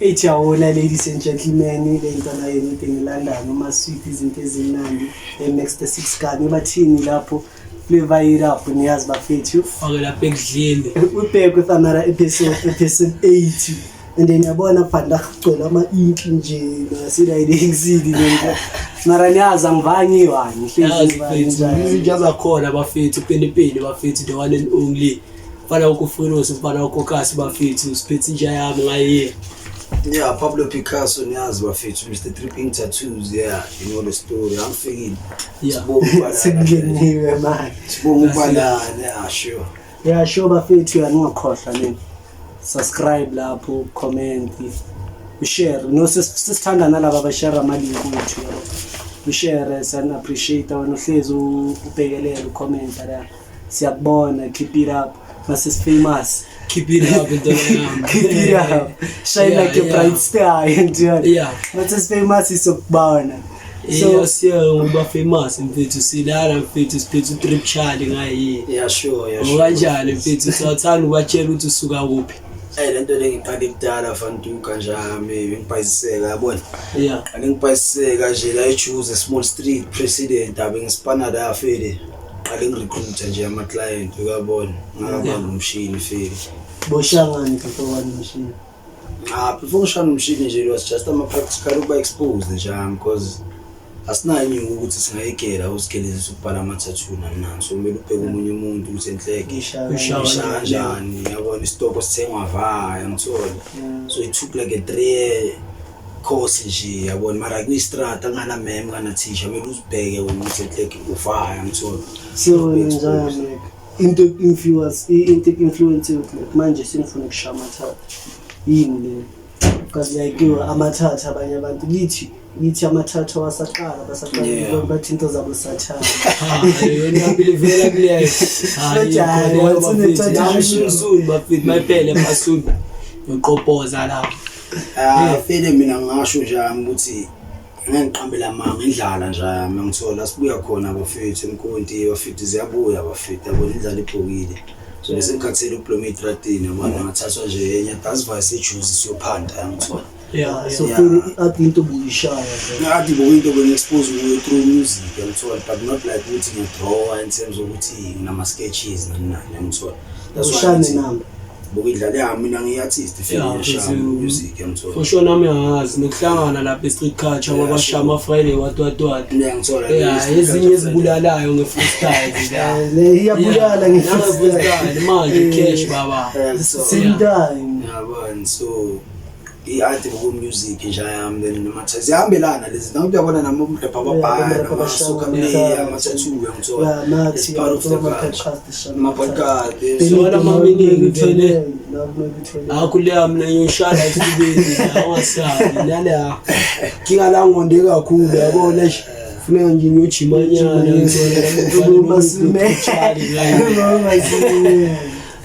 Ethi yawona, ladies and gentlemen, le ntwana yenu ide ngeLondon, uma-sweet, izinto ezimnandi, Max the Six Gun, bathini lapho, flavor it up, niyazi bafethu. Fake lapha ekudleni. We back with another episode, episode 8, and then yabona vandag kugcwele ama-ink nje nasilayidekisini lento, mara niyazi angivangiwani. Yazi mfethu, izinja zakhona bafethu, penipeni bafethu, the one and only mfana wakufunosi, mfana wakokasi bafethu, siphethe inja yami ngayiye. Yeah, Pablo Picasso, niyazi bafethu, Mr. Tripping Tattoos, yeah, you know the story. Angifikile. Sibonga ukuba lana. Sekungeniwe manje. Sibonga ukuba lana, yeah, sure. Yeah, sure bafethu, yaningakhohlwa nini, subscribe lapho, comment, ushare, no sisithanda nalaba abashare ama-link wethu, yabo, ushare, siyani-appreciate. Wena uhlezi ubhekelele, ucomment la, siyakubona, keep it up mase famous. Keep it up, ntwana yami. Keep it up, shine like a bright star, njalo. Mase famous sokubona. So siya ngokuba famous mfethu, silala mfethu, siphethe uTrip Charlie ngayiye. Yeah, sure. Kanjani mfethu, siyathanda ukubatshela ukuthi usuka kuphi. Eh, lento le ngiqale kudala fantuka nje yami, ngibhayiseka, yabona. Qale ngibhayiseka nje la eJuze Small Street President, abe ngisipana la fele. Qale ngirecruit nje ama client, uyabona. Ngakabamba umshini fele. Boshangani before one machine? Ah, before ngishaya umshini nje, it was just ama practical ukuba exposed nje yami, because asinayo inyuku ukuthi singayigela usigelezisa ukubhala ama-tattoo nani nani, so kumele ubheke omunye umuntu ukuthi enhleke Ngishaya. Ushaya. usha kanjani, yabona, isitoko sithengwa vaya ngithole. So it took like a 3 year course nje, yabona, mara kwistrata kunganamem kanathisha, kumele uzibheke wena ukuthi enhleke uvaya ngithole. So njani, like into influence yokuthi like manje sengifuna ukushaya amathatha, yini le? Because like yo, amathatha abanye abantu kithi amathatha wasaqala basaqala bathi into zabo sathana. Hayi wena, bilivela kuleyo. Bathi, hhayi, once une-tattoo- Hayi, soon bafethu, mayiphele masoon ngiqopoza lapho. Ah, fele mina ngingasho nje yami ukuthi ngeke ngiqambele amanga, indlala nje yami ngithola sibuya khona bafethu emkonti bafethu, ziyabuya bafethu, yabona, indlala ibhokile, so bese ngikhathele ukubloma ey'tratini, yabona, ngathathwa nje enye dasivayise ejuzi siyophanda, yangithola. So feel i-art into obuyishaya vele. Ngathi bokuyinto bengi-expose kuyo through music, yangithola, but not like ukuthi ngiyadrawa in terms of nginama-sketches nani nani, yangithola. That's why Ushaya ngithi nenamba. Bokuyidlala yami, mina ngiyi-artist feel, ngiyashaya music, yangithola. For sure, nami angazi nokuhlangana lapha e-street culture kwabashaya ama-Friday watwatwat. Ngiyangithola. Yeah, ezinye ezibulalayo nge-freestyle la. Le iyabulala nge-freestyle nge-freestyle. manje, cash baba. Same time. Yabona, so i-art boku-music nje yami, then ziyahambelana lezi nangu, uyabona, nami umrepha ababhaya Yeah, nama-soccer player, ama-tattoo, uyangithola. Yeah, nathi It's part of the culture. ama-podcast. Ama-podcast. So, ama-meaning vele. Vele. Akho leya, mina ngiyoshaya esibeni awasabi nala kinga la ngonde kakhulu, yabona nje, funeka nje ngiyojimanyana.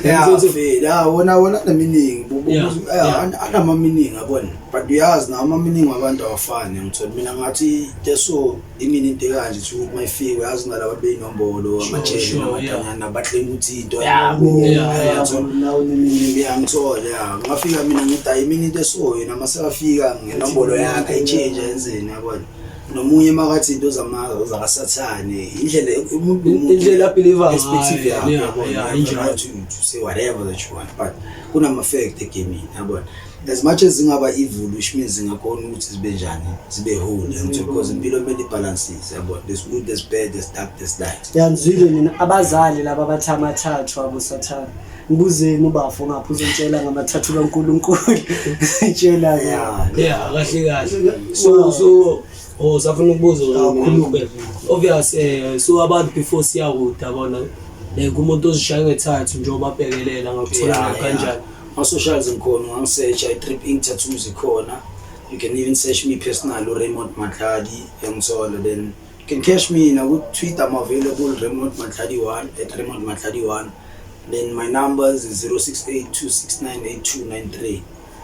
Yeah, feel, yeah, wona anaminingi. Anama-meaning, yabona, but uyazi nawo ama-meaning wabantu awafani, ngithola. Mina ngathi teso imini into ekanje ukuthi mayifika, uyazi, nalaba beyinombolo amajele namadanyana baclaim ukuthi into yabo. Ngiyangithola, ya, ngafika mina ngithi hayi, imini into eso, yena masekafika ngenombolo yakhe ayitshintshe, yenzeni, yabona, nomunye makathi into zakasathane, indlela umuntu nomuntu Indlela abelieve perspective ngayo, yakhe, yabona. yeah, You have the injalo. right to say whatever that you want, but kunama-fact egamini, yabona, as much as zingaba evil, which means zingakhona ukuthi zibe njani, zibe whole, yangithola, because impilo kumele ibalansise, yabona, there's good, there's bad, there's dark, there's light. Yanizwile nina abazali laba abathi amathathu abosathane, ngibuzeni ubafo ngapha, uzontshela ngamathathu kaNkulunkulu, tshela. Yeah, kahle kahle, so oh, safuna ukubuza. Akhuluma. Obvious, so abantu before siyakude, yabona, like umuntu ozishaya ngethathu njengoba abhekelela ngakuthola kanjani? Ma-socials ngikhona, ungangisearcha, i-Trip Ink Tattoos ikhona. You can even search me personal, uRaymond Matladi, yangithola. Then you can catch me naku-Twitter, I'm available, Raymond Matladi 1, @RaymondMatladi1. Then my numbers is 068 269 8293.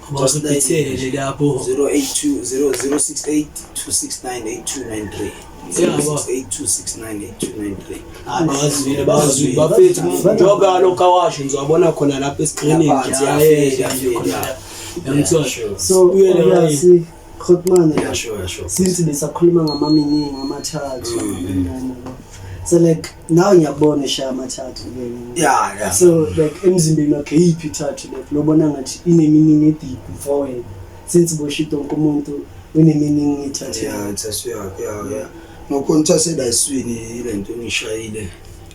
Abasiphethe lapho. 082 068 269 8293. 068 269 8293. Bazwile, bazwile bafethu, njengoba lokho awasho, ngizowabona khona lapha eskrinini. Ngaphansi, nje yafika, nje khona yafika. la. Yangithola. Sure. So Buyele ngaye. obviously Grootman, Yeah, sure, yeah, sure. since besakhuluma ngama-meaning amathathu so like now ngiyakubona eshaya amathathu ke. Yeah. So like emzimbeni wakhe yiphi i-tattoo like lobona ngathi ine-meaning e-deep for wena, since boshito wonke umuntu une-meaning i-tattoo? Yeah, tattoo yakhe, yeah. Ngokhona tattoo la eswini, ile nto engishayile. It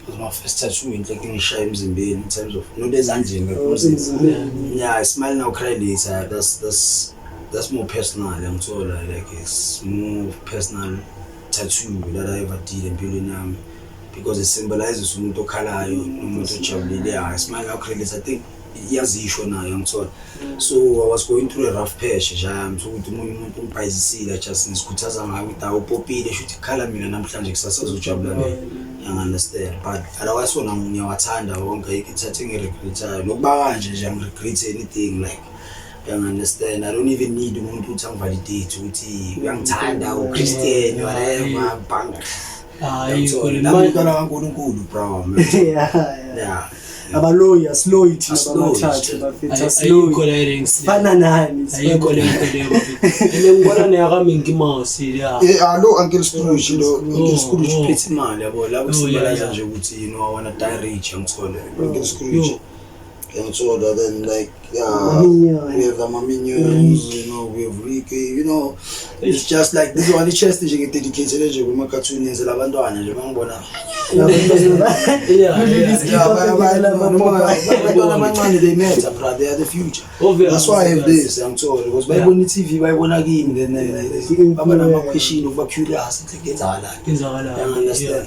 was my first tattoo inhle engishaya emzimbeni in terms of not ezandleni, like Oh, umzimba. emzimbeni. Yeah, smile now, cry later. That's more personal. Ngithola like it's more personal tattoo that I ever did empilweni yami because it symbolizes umuntu okhalayo nomuntu ojabulile. Yeah, smile now, cry later. I think iyazisho nayo, ngithola. So I was going through a rough patch nje yami, so ukuthi omunye umuntu ungibhayizisile, just ngizikhuthaza ngayo ukuthi awupopile, shuthi kukhala mina namhlanje, kusasa uzojabula mina. You understand? But otherwise wona ngiyawathanda wonke, ayikho i-tattoo engiregretayo, nokuba kanje nje angiregret anything, like you understand, I don't even need umuntu ukuthi angivalidate ukuthi uyangithanda, uChristian, whatever, bank. Hayi. Nami umntwana kaNkulunkulu, bro, man. Yeah. Yeah. Abaloyi, asiloyi thina. Asiloyi, bamathathu nje. bafethu, Ayikho asiloyi. la rings. Fana nani? Ayikho le nto leyo bafethu, and ngibona neyaka Minky Mouse la. Alo Uncle Scrooge lo, Uncle Oh, Scrooge oh. uphethe imali yabo la Oh, yeah, kusymbolize yeah. nje ukuthi I wanna die rich, ngithole Uncle Scrooge. Yo. Ngithola then like, yeah, Minion. we have the Minions, we have Ricky. It's just like this one chest nje ngidedicated nje kuma cartoon, yenzela abantwana nje bangibona. Yeah. Abantwana abancane, they matter, bro. They are the future. Obvious, That's why I have obvious. this, angithola, because bayibona i-TV, bayibona kimi, then baba nama-question, ukuba curious ukuthi kuyenzakalani. Kwenzakalani. You understand?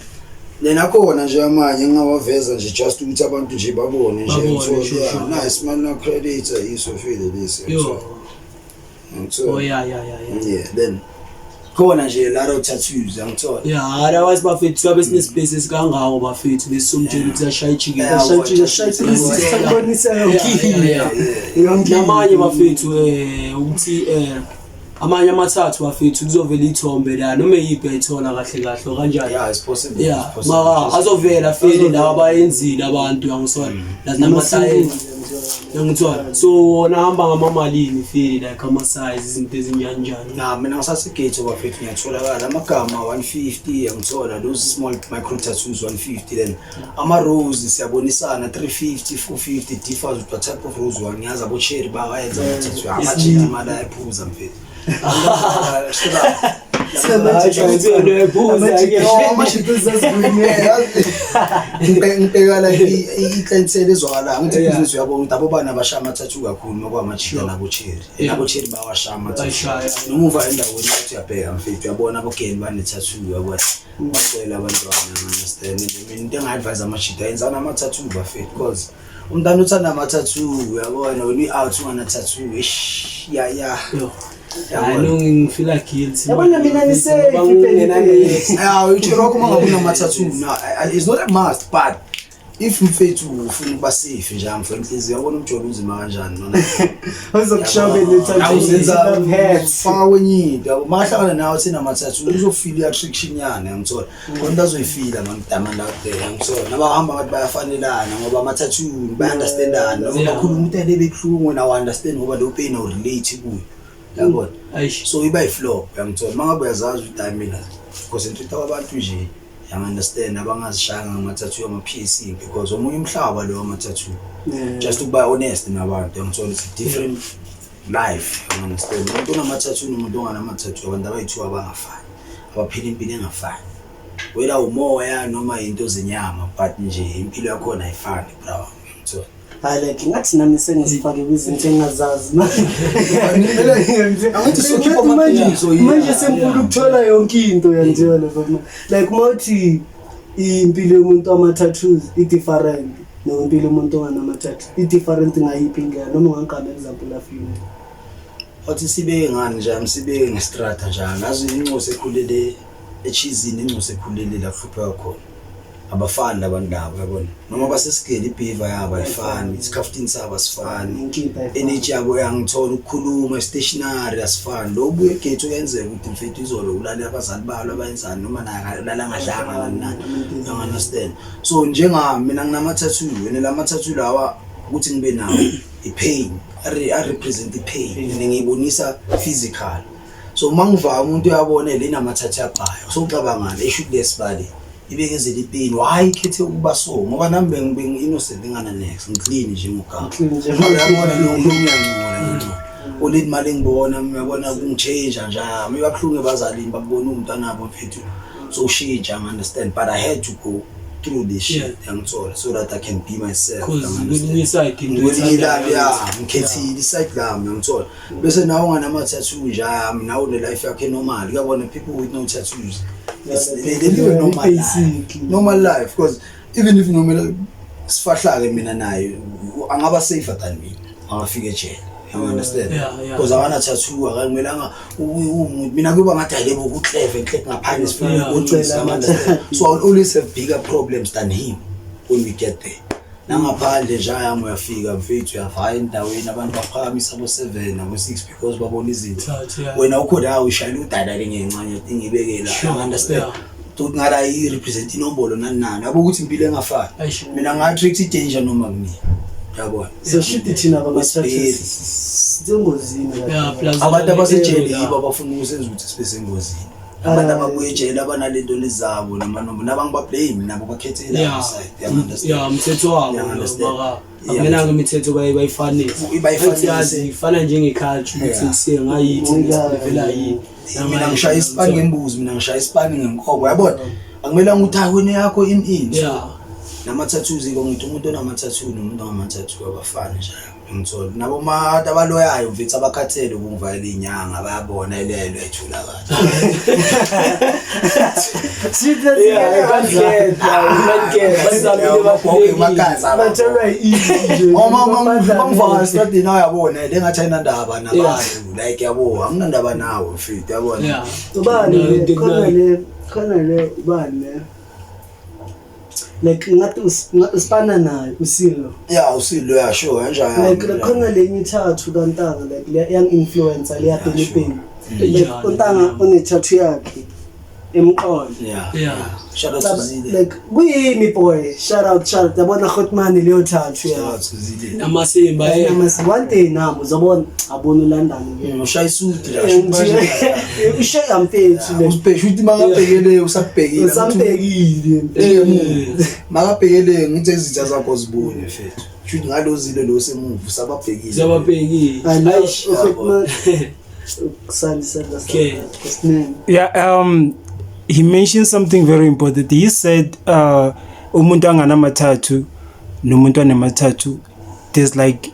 Then akhona nje amanye engingawaveza nje just ukuthi abantu nje babone nje. Babone, Ngithola, sure, yeah, sure. nice man, no creditor isofile lesi. Yo. Ngithola. Oh, yeah. Yeah, then khona nje a lot of tattoos, angithola. Yeah, otherwise bafethu sabe sine-space esikangako bafethu, besomtshela ukuthi ashaye chicken. Sakubonisa yonke Yeah. yonke. Namanye bafethu, ukuthi amanye amathathu bafethu kuzovela ithombe la noma eyiphi ayithola kahle kahle kanjani? Yeah, it's possible. Yeah. It's possible. Maka azovela feli lawa abayenzile abantu, yangisona nasinama-size, yangithola. So wona hamba ngamamalini feli, like ama-size, izinto ezinjani njani? Na mina ngisasegate bafethu, ngiyatholakala amagama 150, ngiyangithola those small micro tattoos 150, then ama rose siyabonisana 350, 450, differs with what type of rose one. Ngiyazi abo cherry bayenza ama tattoo, ama cherry imali ayaphuza mfethu. Ngibheka like i-clientele ezwakalayo ngithi ibhizinisi, uyabona ukuthi abo bana abashaya ama-tattoo kakhulu makwamajita nabo-cherry, nabo-cherry bawashaya ama-tattoo. Bayashaya. Noma uva endaweni ukuthi uyabheka mfethu, uyabona abogeni bane-tattoo, uyabona bacela abantwana, understand? Mina into enga-advise amajita, yenzani ama-tattoo bafethu, because umntana uthanda ama-tattoo, uyabona when we-out ungana-tattoo, ish, ya. Yo. Hayi no, ngifila guilty. Yabona mina ni-safe, Bangena- Yeah, utsho lokho uma ngabe unama-tattoo no, it's not a must, but if mfethu ufuna ukuba safe nje amfo inhliziyo, uyabona umjolo unzima kanjani nona. Uzokushobela. Awuzenza faka kwenye into yabo, mahlangana nawe thina ama-tattoo uzofila i-attraction yana, yangithola khona into azoyifila man out there, yangithola nabahamba ngathi bayafanelana ngoba ama-tattoo baya-understandana noma bakhuluma umuntu ene bebuhlungu, wena awu-understand ngoba leyo pain awurelate kuyo, yabona? Eish. So iba yi-flop, uyangithola, uma ngabe uyazazi ukuthi hayi mina concentrate kwabantu nje, yang-understand, abangazishayanga ngama-tattoo ama-piercing, because omunye umhlaba lo wama-tattoo, just ukuba honest nabantu, uyangithola, it's a different life, you understand? Umuntu onama-tattoo nomuntu onganama-tattoo, abantu abayi-two abangafani, abaphila impilo engafani, whether umoya noma into zenyama, but nje impilo yakhona ayifani, bro, uyangithola? Hayi, like ngathi nami sengizifake kwizinto engingazazi. Angithi sokhipha Manje amaqiniso, yeah. manje sengifuna ukuthola yonke into yanjena, like uma uthi impilo yomuntu ama-tattoos i-different nempilo yomuntu onganama-tattoo i-different ngayiphi indlela, noma ungangigama example afile? Wathi sibeke ngani nje, sibeke ngestrata nje, ngazi incosi ekhulele echizini, incosi ekhulele la kuhlupheka khona, abafani labantu labo, yabona, noma basesigele ibhiva yabo ayifani, isikhaftini sabo asifani. Inkinga ayifani. Energy yabo, yangithola, ukukhuluma stationary asifani. Lo buye egate uyenzeka ukuthi mfethu izolo ulale abazali balo abayenzani, noma naye ulala ngadlanga nani nani, you understand? So njengami mina nginama-tattoo, wena la ma-tattoo lawa ukuthi ngibe nawo i-pain. A-represent i-pain and ngiyibonisa physical. So uma ngivaya umuntu uyabona le nama-tattoo yabhaya, so ucabangani esho ukuthi lesibali ibekezela i-pain, why ikhethe ukuba so? Ngoba nami bengi-innocent, ngingana-nex, ngi-clean njengogama. Clean. Uyabona lo ngiyangcola, ngingcola oledi mali engibona, uyabona, kungichange nje. Maybe babuhlungu ebazalini, bakubona umntanabo mfethu so ushintsha, understand? But I had to go through this shit, yangithola, so that I can be myself. 'Cause understand? kwelinye i-side into Kwelinye ilanga, oyithandayo. ya, ngikhethile i-side lami, yangithola. Bese nawe unganama-tattoo nje yami, nawe une-life yakho e-normal, uyabona, people with no tattoos, they live a normal life. Basically. Normal life, because even if nomela sifahlake mina naye, angaba safer than me angafika ejele, you understand? Yeah. Because akana tattoo, akamelanga umuntu. Mina kuba ngathi ayilebo ukuclever enhle ngaphandle, sifuna ukubonisa, you understand? So I'll always have bigger problems than him when we get there. Nangaphandle nje yami, uyafika mfethu, uyavaya endaweni, abantu baphakamisa abo-7 abo-6 because babona izinto. Thatha, yeah. Wena ukho la ushayela udada lengencane ngibeke la, you understand? Yeah. Ukuthi ngala i-represent inombolo nani nani, yabo, ukuthi impilo engafani. Eish. Mina nga-attract i-danger noma kunini, yabona. So shuthi thina bama-tattoo Wesibili. sisengozini kahle. Yeah, plus Abantu abasejele Yeah. yibo abafuna ukusenza ukuthi sibe sengozini. Abantu Ah. ababuye ejele abanalento lezabo namanombolo, nabangiba-blame nabo bakhethela side, you understand? Yeah, umthetho wabo Yeah, lo, understand. maka akumelanga imithetho bayifanise. Bayifanise. Yazi ifana njenge-culture ukuthi kusiye ngayithi sivela yini. Mina ngishaya isipani ngembuzi, mina ngishaya isipani ngenkomo, yabona, akumelanga ukuthi hayi wena yakho in nama-tattoos iko ngithi umuntu onama-tattoo nomuntu ongama-tattoo abafani nje, ngithola nabo mata abaloyayo mfethu abakhathele ukungivayela iy'nyanga, bayabona ilelo ethula kahle. Yeah, you can't get, yeah, you can't get. Bazamile bahlulekile. Bathelwa i-easy nje. Mangivaka estradini, ayabona le ngathi ayinandaba nabantu, like yabo, anginandaba nawe mfethu, yabona. Ubani No, le khona le khona le ubani le like ngathi usipana naye usilo. Ya, usilo, ya, sure, kanjani? Like khona lenye i-tattoo kantanga, like le young influencer leya penipeni, like Enjani? untanga une-tattoo yakhe emqolo. Shout out to Zile. Like kuyimi boy, shout out, shout out, yabona Hotman, leyo tattoo Shout ya out to Zile. Amasimba, eh. One day nami uzobona abona uLondon ke. Ushaya isuti la. Ushaya mfethu le. Usibhesha ukuthi makabhekele usakubhekile. Usambhekile. Makabhekele ngithi izitha zakho zibone mfethu. Shuthi ngalo zile lo semuva usababhekile. Zababhekile. Eish. Hotman kusandisa. Okay. Kusinene. Yeah, he mentioned something very important. He said, umuntu anganama-tattoo nomuntu onama-tattoo, there's like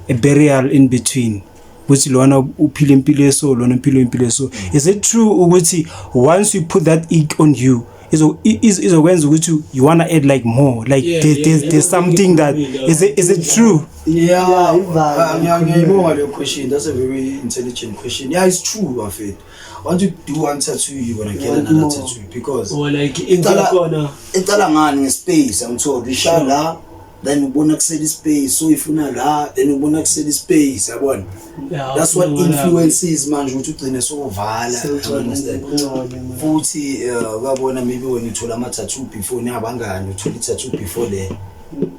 a burial in between. Ukuthi lona uphila impilo eso, lona uphila impilo eso. Is it true ukuthi once you put that ink on you, izokwenza ukuthi you wanna add like more, like there's, there's something that is it true? Yeah, Yeah, ivalo. Ngiyayibonga leyo question. That's a very intelligent question. Yeah, it's true, bafethu. Once you do one tattoo, you're gonna get Want another more. tattoo because Or like into yakhona. Icala ngani nge-space, angithola ishaya la, then ubona kusele ispace, so ifuna la, then ubona kusele ispace, yabona. That's what influences manje ukuthi ugcine sowuvala, you understand? Futhi uyabona, maybe wena uthola ama-tattoo before niyabangani, uthola i-tattoo before le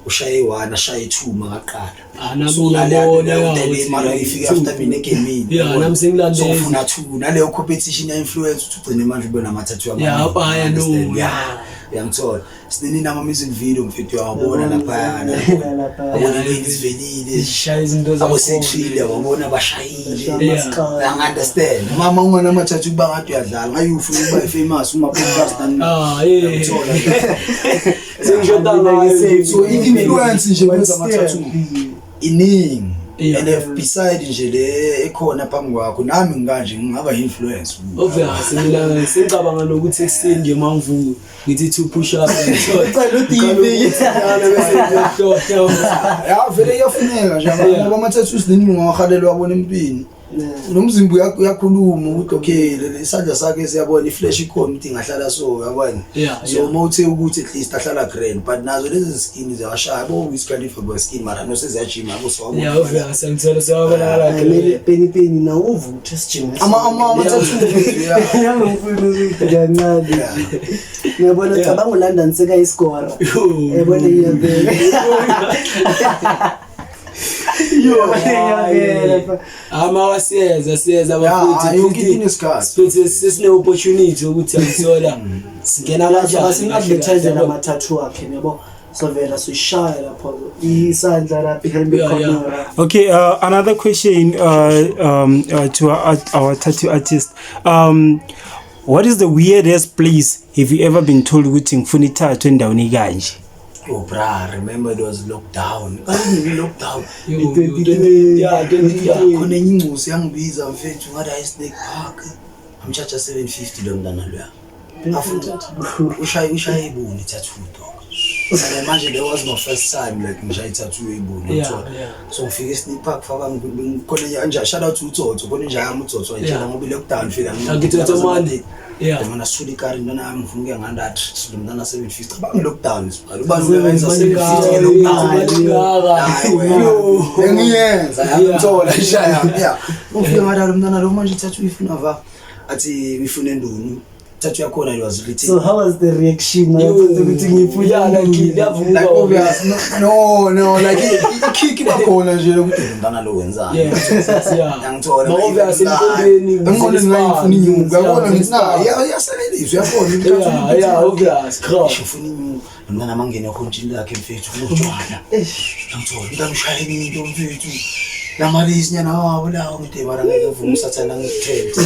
ushaye one, ashaye two makaqala. Ah, nami So ngiyabona, naleyo yeah, nto le ukuthi mara ifika two. after mina egemini. Yeah, nami sengilandele. So ufuna two, naleyo competition ya-influence ukuthi ugcine manje ube nama-tattoo amaningi, Abaya, no, understand? yeah. Yeah, uyangithola, sinini nama-music video mfethu, uyawabona laphayana, Laphaya. abona leni sivelile. Zishaya izinto Abo-sexile, wabona, bashayile. Uyangi-understand? Mama unganama-tattoo kuba ngathi uyadlala ngaye, ufuna ukuba famous kuma-podcast nani. Ah, yeah. Uyangithola? Sengishoda ngayo. So i-influence nje kwenza ama-tattoo iningi. And if beside nje le ekhona phambi kwakho, nami ngikanje ngingaba influence. Obvious, mina sengicabanga nokuthi ekuseni nje mangivuka ngithi two push up. Ucela u-TV. Ya, vele iyafuneka nje ngoba ama-tattoos nini ungawahalelwa, wabona empini nomzimba uyakhuluma ukuthi okay, isandla sakhe siyabona i-flesh ikhona ukuthi ingahlala, so uyabona. So uma uthe ukuthi at least ahlala grand, but nazo lezi skin ziyawashaya bo Wiz Khalifa kwa skin, mara no seziyajima yabo, so Yeah, obvious, ngithola sewabonakala. Kumele peni peni na uvuthe sijime. Ama-tattoo, yeah. Nami ngifuna ukuthi kancane nje. Ngiyabona, cabanga uLondon sekayisigora. Yabona, iyabeka. Yo. Ama siyeza siyeza Ya, bafethu. yonke into inesikhathi. Siphethe sesine opportunity ukuthi angithola singena kanjani. Basin-advertise nama-tattoo akhe yabo, sovela siyishaya lapho isandla lapha behind the camera. Okay, another question to our tattoo artist. What is the weirdest place have you ever been told ukuthi ngifuna i-tattoo endaweni kanje? Oh bra, remember it was lockdown. Kanye lockdown. Yo, yo, yeah, 20, yeah. Khona enye ingcosi yangibiza mfethu, ngathi hayi, Snake Park. Amcharge 750 lo mntana loya. Afuna ushaye ibuni tattoo dog. And manje that was my first time like ngishaye tattoo ibuni, ngithola. So ngifike eSnake Park, faka khona nje, shout out to uTsotso, khona nje yami uTsotso wayitshela ngoba i-lockdown fika. Angithotho mani. Yeah. Mina sithula ikari, mntana yami ngifuna ukuya ngandathi lo mntana 750. Cabanga i-lockdown sibhala. Ubani uyenza 750 nge-lockdown? Hayi wena. Bengiyenza yangithola ishaya. Yeah. Ufike ngathi lo mntana lo manje ithathu uyifuna va. Athi uyifuna endunu. Tattoo yakhona it was written. So how was the reaction Yo. ukuthi ngifuna Yeah, like liyavuka. Like obvious, no, like i-kick iba khona nje lokuthi lo mntana lo wenzani. Yeah. Yangithola. Ma obvious emqondweni. Emqondweni ngayifuna inyuku. Yabona ngithi na iyasebenza uyabona. Yeah, obvious. Crowd. Ngisho ufuna inyuku. Lo mntana mangene ehontshini lakhe mfethu unotshwala. Ngithola umntana ushaya enye into mfethu. Lamalisi nyana wabo lawo ngithi mara ngeke ngivume usathana ngikuthente.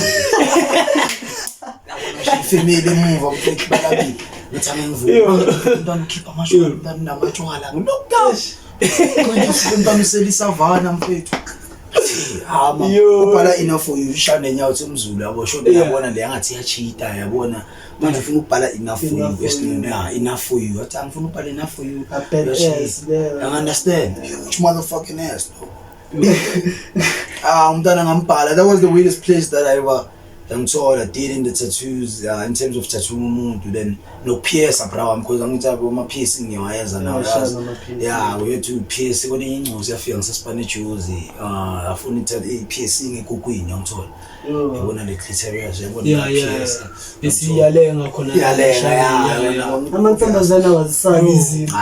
Ifemeli emuva mfethu balabili. Ngithi angivumi. Umntana ukhipha amashwala, umntana unamatshwala. Ngi-lockdown. Manje umntana uselisavana mfethu. Hama Yo. ubhala enough for you ishaya nenyawo semzulu yabo sho yabona le ngathi iyachita yabona manje ufuna ukubhala enough for Enough you for you. esinini, yeah, enough for you, athi angifuna ukubhala enough for you. A bad ass, yeah. I understand huge motherfucking ass though. Ah, umntana ngambhala, that was the weirdest place that I ever ngithola did in the tattoos, in terms of tattoo umuntu, then no pierce bra wami because angithi abo ama piercing ngiyawayenza nawo. Yeah, yazi. ama-piercing. Yeah, we had to pierce kwelinye ingcosi yafika ngisesipane eJozi, ah, afuna i-piercing ekukwini ngithola yabona le clitoris yabona. Yeah. Pierce. Besiyalenga khona. Iyalenga, yeah. Yeah. Amantombazane awazisabi izinto.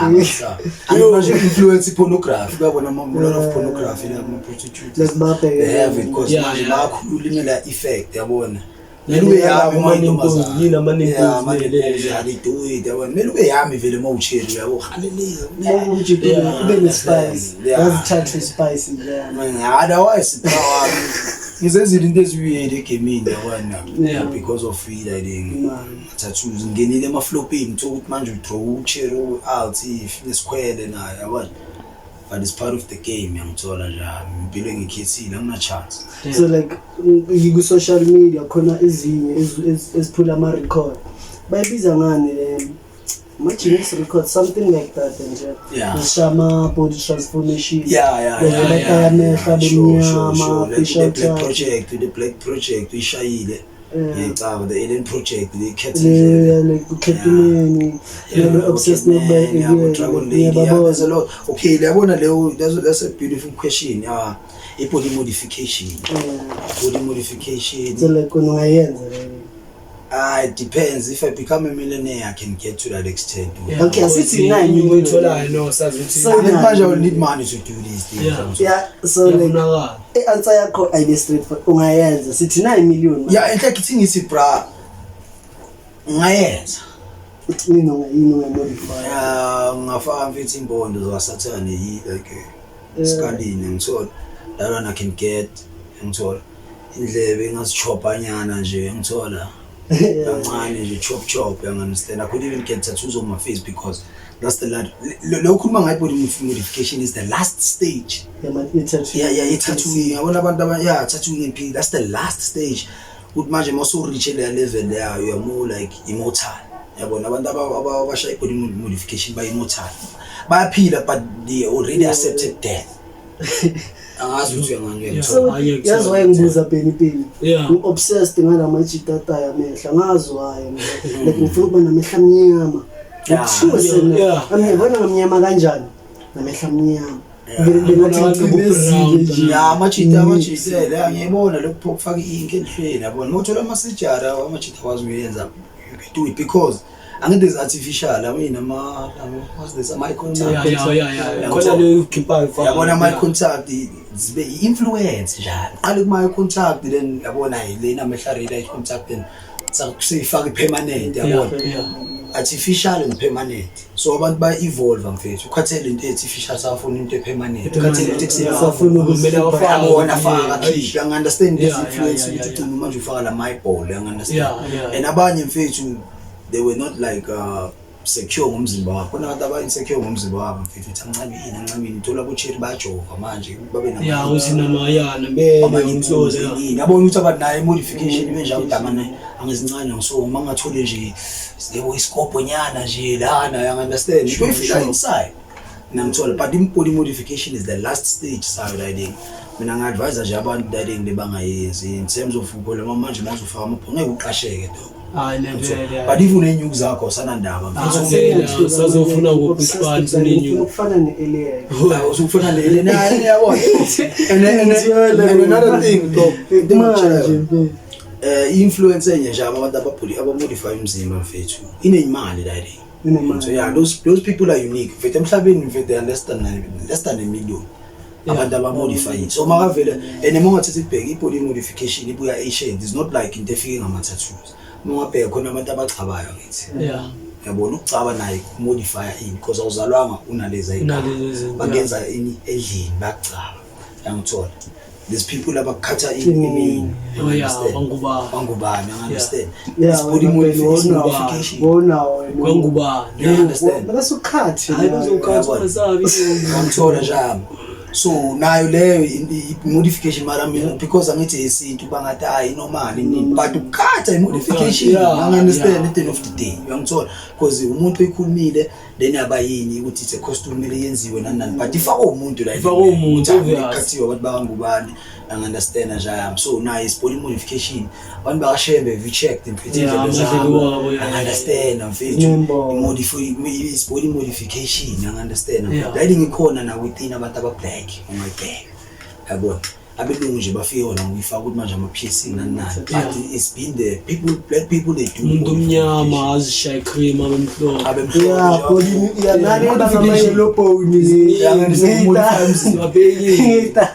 Manje influence pornography uyabona, a lot of pornography la kuma prostitutes Like babheke. they have it because Yeah, manje bayakhulula imela effect yabona. Nale Kumele ube yami ama uma nipples, intombazane. yini ama nipples Yeah, ama le- nipples, le- yeah, they do it yabona, kumele ube yami vele uma ucheli uyabo haleleza. Umjito ube ne-spice. Yeah. Yazithathe spice nje. Otherwise bra wami ngizenzile into eziwuyeli egemini yabona because of riding Man. tattoos ngingenile emaflopini thola ukuthi manje udraw ucheri out if nesikhwele nayo yabona, but it's part of the game yangithola nje impilo engikhethile angina chance. So like ku-social media khona ezinye eziphula ama-record, bayibiza ngani le ma-Guinness record, something like that nje? Zishaya ama-body transformation. Yeah. Amehlo Sure. abemnyama, Like the facial black touch. project, the black project uyishayile. Ngiyacaba the alien project the cat. Le like uCatman le obsessed Yeah, Dragon Lady, yeah, there's a lot. Okay, yabona leyo, that's a beautiful question. Yeah, i-body modification. Body modification. So like ungayenza leyo? Ah, it depends. If I become a millionaire, I can get to that extent. Yeah, Okay, asithi 9 inyuku million. oyitholayo no sazi ukuthi So- And manje I will need money to do these things. Yeah, so like iyafunakala. I-answer yakho ayibe straight, ungayenza sithi 9 million. Yeah, in fact, ithi ngithi bra ngayenza. Yini yini ungamodify? Yeah, ngafaka mfethu imbondo zakaSathane like esikalini ngithola. That one I can get ngithola. Indlebe engazichopha nyana nje ngithola. Kancane nje chop chop, you understand. I could even get tattoos on my face because that's the last lo khuluma ngayo, body modification is the last stage. I-tattoo. Yeah, i-tattooing yabona abantu aba, yeah, tattooing and P, that's the last stage ukuthi manje mase reach leya level leya, you are more like immortal yabona. Abantu abashaya i-body modification ba immortal, bayaphila but they already accepted death. Angazi ukuthi uyangangena. So Hayi, yazi why ngibuza peni peni? Yeah. Ngi-obsessed ngala majita ataya amehlo, angazi why mina. Like ngifuna ukuba namehlo amnyama. Ngithiwe sena ngibona ngamnyama kanjani namehlo amnyama. Bengathi Abantu ngicimezile bo-brown, nje. Ya, amajita amajita la ngiyayibona lokhu kufaka i-ink elihlweni yabona, uma uthola amasejari amajita akwazi ukuyenza, you can do it because Angithi is artificial, I mean ama what's this, ama contact. Yeah, khona leyo ukhiphayo faka. Yabona ama contact zibe i-influence njalo. Qale kuma contact, then yabona lena amehla eye contact, then seyifaka i-permanent, yabona. Artificial and permanent. So abantu baya-evolve, mfethu. Ukhathele into e-artificial, safuna into e-permanent. Ukhathele into Safuna Kumele afake. Yabona, afaka, akhiphe. Uyangi-understand? This influence ukuthi ugcine manje ufaka la eyeball, uyangi-understand? Yeah. And abanye, mfethu, they were not like secure ngomzimba wabo. Khona abantu aba-insecure ngomzimba wabo, mfethu, uthi ancamini, ancamini, uthola bo-cherry bajova manje babe Ya, uthi nama ya nambele amanye umsozo, ya. yini, yabona ukuthi abantu nayo i-modification ibe njalo, ukuthi amane angizincane, so uma ngingathole nje yebo isikobho nyana nje lana, uyangi-understand, into ifika inside nangithola. But i-body modification is the last stage sayo la. Mina ngi-advise nje abantu that bangayenzi in terms of phela manje mawuzofaka amabho ngeke uqasheke, dog. Hayi, nevele. But if unenyuku zakho, awusanandaba. Ah, vele, usazofuna kuphi isipani unenyuku? Ukufana ne-alien. Usufuna le naye, yabona. And another thing, dog, into Manje engikutshelayo, mfethu. Influence enye nje, abantu ababhuli abamodify umzimba, mfethu, inemali la le. Inemali. So yeah, those people are unique, mfethu, emhlabeni, mfethu. They are less than a million abantu abamodify. So makavele and uma ungathatha ibheke i-body modification ibuya ancient. It's not like into efike ngama-tattoos. Uma ungabheka khona abantu abachabayo, ngithi yabona, ukucaba naye kumodifya ini, because awuzalwanga unalezi. Unalezi zinto. Bakenza ini endlini, bakucaba, yangithola. There's people abakukhatha imini. Oh yeah, bangubani. Bangubani, understand? Yeah, It's body wena modification. Wonawo wena. Kwangubani. You understand? Basukhathi. Hayi, bazokhatha basabi. Ngithola njalo. So nayo leyo i-modification, mara mina because angithi yesintu bangathi hayi normal inini, but ukukhatha i-modification. You understand? At the end of the day, uyangithola, because umuntu oyikhulumile then yaba yini ukuthi it's a costume, kumele yenziwe nani nani, but ifakwe umuntu la. Ifakwe umuntu, obvious. Ikhathiwe abantu bakangubani, angi-understand nje yami. So nayo is body modification. Abantu bakashembe, if you check mfethu, Yeah, indlebe amadlebe zabo, wabo, yeah. angi-understand mfethu, Nembobo. i-modify is body modification, angi-understand. Yeah. La ngikhona na within abantu aba-black, ungayibheka, yabona, abelungu nje bafike wona ngokuyifaka ukuthi manje ama-piercing nani nani, but it's been the people, black people, they do Umuntu omnyama azishaye cream abemhlophe. Abemhlophe. Yeah, body, yeah, nani bangama yellow bone. Yeah, ngi-understand, modify umzimba. Babhekile.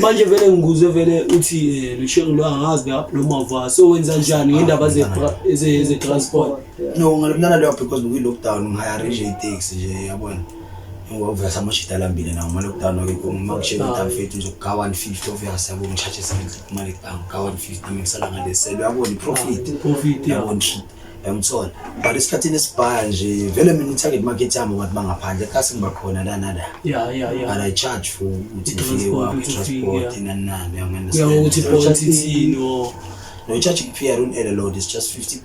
Manje vele ngikuzwe vele uthi lo lo angazi lo mava, so wenza njani ngendaba ze transport? No, ngalo mntana leyo, because bekuyi-lockdown, ngihayare nje iteksi nje, yabona, obvious amashida alambile nawo ama-lockdown akekho. Uma kushiye ukuthi mfethu ngizokuka 150, obvious, yabo, ngi-charge imali ebhanki ka 150, nami ngisala ngaleselo, uyabona, i-profit. Profit, yeah. Yabona, yangithola. But esikhathini esibhaya nje vele mina i-target market yami abantu bangaphandle kasi ngiba khona la nala. Yeah. But I charge for ukuthi ngifike I-transport, kwakho, ukuthi ufike, i-transport, nani nani. Kuya ngokuthi Uyangi-understand? i-Bolt ithini or No, i-charging fee, I don't add a lot. It's just $50.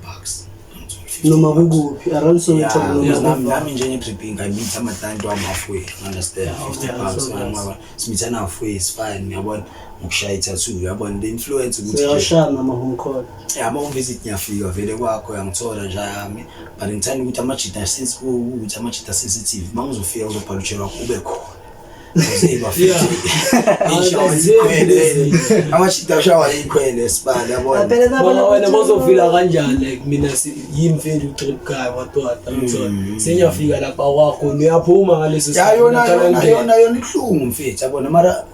50 Noma bucks. kukuphi around Soweto. Yeah, noma because kukuphi. nami njenge-tripping I meet ama-client wami halfway, understand? Yeah, 50 okay, bucks, so ngiyabona, simithana halfway, is fine, ngiyabona, ngokushaya i-tattoo, uyabona, the influence ukuthi nje Siyashaya nama-home call. Yeah, ama-home visit ngiyafika vele kwakho, uyangithola nje yami, but ngithanda ukuthi amajita, since ukuthi amajita sensitive, uma ngizofika uzobhala utshelo wakho ube khona. Ukuze bafike. Amajita ashawa ikhwele sibali, yabona. Bona wena bozofila kanjani? Like mina yimi vele u-trip guy, what what, angithola sengiyafika lapha kwakho, uyaphuma ngaleso Ya, yona ngiyaqala yona ngingena. Yona ibuhlungu, mfethu, yabona, mara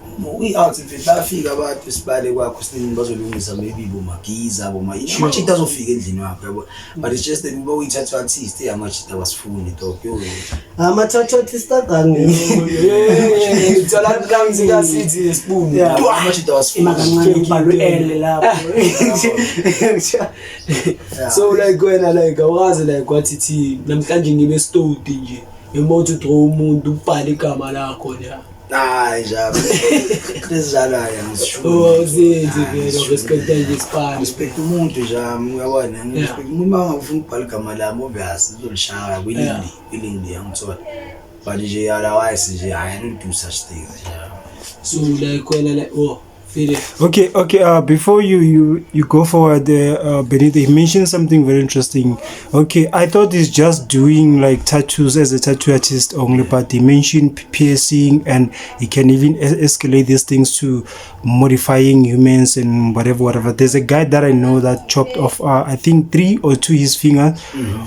i-out, mfethu, bayafika abantu sibale kwakho siningi, bazolungisa maybe bomagiza boma amajita azofika endlini wakho, yabona, but it's just that uba uyi-tattoo artist, amajita awasifuni, dog, yo. Ama-tattoo artist agangi. Yeah, uthola la ngizikasithi nesibuni. Yeah. Amajita awasifuni. Ima kancane ubhalwe L lapho. Yeah. So like wena, like awazi, like wathi thi namhlanje ngibe stodi nje emoto draw umuntu ubhale igama lakho la. Hayi njalo lezidlalayo Oh, zenze vele respect nje isipani. Respect umuntu nje, uyabona, respect umuntu. Uma ngafuna ukubhala igama lami, obvious uzolishaya willingly, willingly, angithola, but nje otherwise nje I don't do such things nje. So like wena, like, oh. Feel it. Okay. Before you go forward, Benito, you mentioned something very interesting. Okay, I thought he's just doing like tattoos as a tattoo artist only, but he mentioned piercing, and he can even escalate these things to modifying humans and whatever, whatever. There's a guy that I know that chopped off, I think 3 or 2 his finger,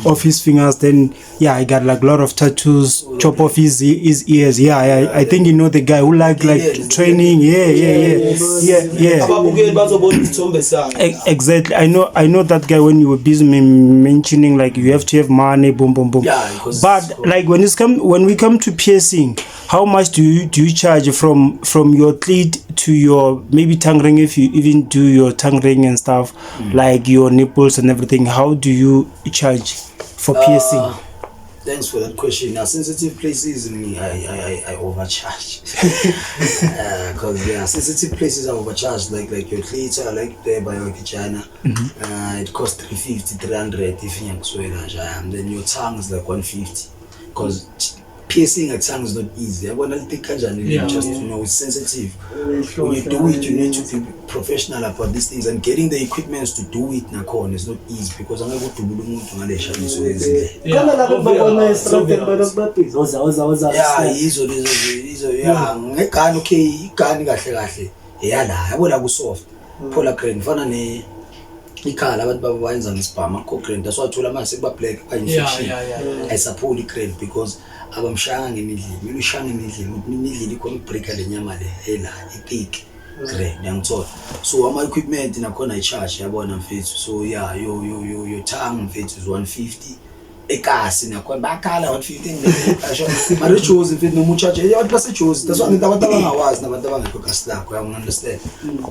of his fingers. Then yeah, he got like a lot of tattoos, chop off his ears. Yeah, I think you know the guy who like training. Yeah. Ababukeli bazobona isithombe sakhe. Exactly. I know that guy when you were busy mentioning like you have to have money, boom, boom, boom. Yeah, because But like when we come to piercing, how much do you charge from your clit to your maybe tongue ring, if you even do your tongue ring and stuff, like your nipples and everything? How do you charge for piercing? Thanks for that question. Now, sensitive places, me, I overcharge. Because yeah, sensitive places are overcharged. Like your clit, like there by your vagina, it costs 350, 300 if you and then your tongue is like 150. Because piercing a tongue is not easy. Yabona lithi kanjani, just it's sensitive. When you do it, you need to be professional about these things, and getting the equipment to do it nakhona is not easy because angeke udubule umuntu ngale shaniso ezindlela. Khona lapho babona Obvious. estradeni balokhu babhizi, oza oza oza. Ya, yizo lezo, yizo ya ngegani. Okay, igani kahle kahle eyala, yabo, la ku-soft phola grand fana ne ikhala abantu babo bayenza ngesibhamu akho grand, that's why uthola manje sekuba black, ba-infection. Ayisapholi i-grand because abamshayanga nge-needle. Kumele uyishaye nge-needle ukuthi i-needle ikhona ukubreaka le nyama le ela i-thick grand, yangithola. So ama-equipment nakhona i-charge, yabona mfethu. So yeah, your tongue mfethu is 150 ekasi, nakhona bayakhala 150 mara eJozi mfethu noma u-charge abantu baseJozi, that's why ngithi abantu abangawazi nabantu abangekho kasi lakho, uyangi-understand?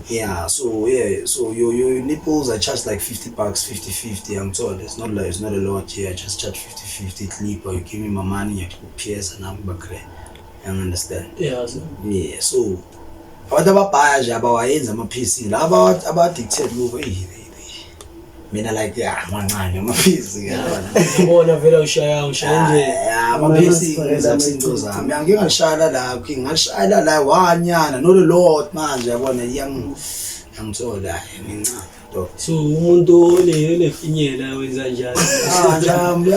Yeah, so yeah, so your nipples I charge like $50, 50 50, yangithola. It's not like, it's not a lot. Yeah, I just charge 50 50 clip or you give me my money, ngiyakupierca nami kuba grand, you understand? Yeah, so Yeah, so abantu ababhaya nje abawayenzi ama-piercing laba aba-addicted kubo. Eyi, mina like ya mancane ama-piercing, yabona. Yabona vele ushaya ushaya nje. Ya, ama-piercing akusinto zami. Angike ngashayela la, okay, ngashayela la wanyana, not a lot manje, yabona, yangithola ngincane dog. So umuntu onefinyela wenza njani? Ah, njami